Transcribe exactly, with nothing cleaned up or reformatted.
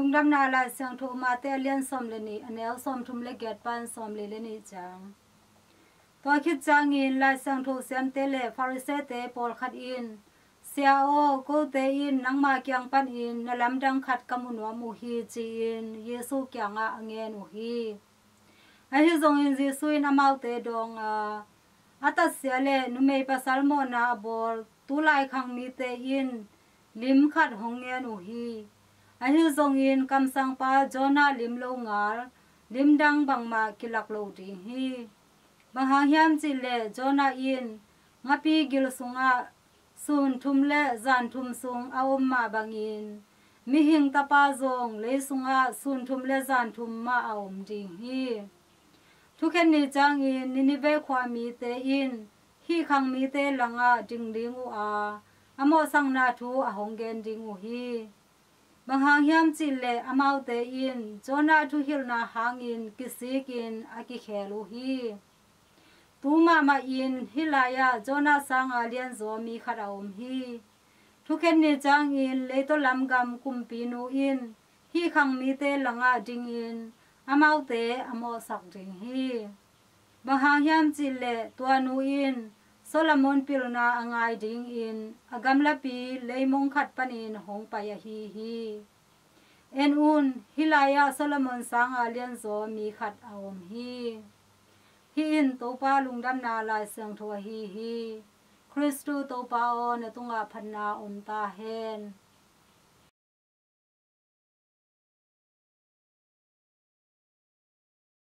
Lungdamna Lai Siangtho Mate a lian sawm le nih, a neu sawmthum le giat pan sawmli le nih ciang. Tua khit ciangin Lai Siangtho siamte le Farisee-te pawlkhat in, "Sia aw, kote in nangma kiang panin na lamdang khat ka mu nuam uh hi," ci-in Jesu kiangah a ngen uh hi. Ahi zongin Jesu in amaute dawng a, "A tatsia le numei pasal mawhna a bawl tulai khang mite in lim khat hong ngen uh hi. Ahi zongin kamsangpa Jonah lim lo ngal limdang bangmah kilak lo ding hi. Bang hang hiam cihleh Jonah in ngapi gil sungah sun thum le zan thum sung a om mah bangin, Mihing Tapa zong lei sungah sun thum le zan thum mah a om ding hi. Thukhen ni ciangin Nineveh khuamite in hih khang mite langah ding ding uh a, a mawhsakna thu a hong gen ding uh hi. Bang hang hiam cihleh amaute in Jonah thuhilhna hangin kisikin a kikhel uh hi. Tu mahmah in hih lai-ah Jonah sanga lianzaw mi khat a om hi. Thukhen ni ciangin leitaw lam gam kumpinu in hih khang mite langah dingin amaute a mawhsak ding hi. Bang hang hiam cihleh tua nu in Solomon pilna a ngai dingin a gamlapi leimong khat panin hong pai ahi hi. En un, hih lai-ah Solomon sanga lianzaw mi khat a om hi." Hih in Topa lungdamna Lai Siangtho ahi hi. Khristu Topa aw, na tungah phatna om ta hen.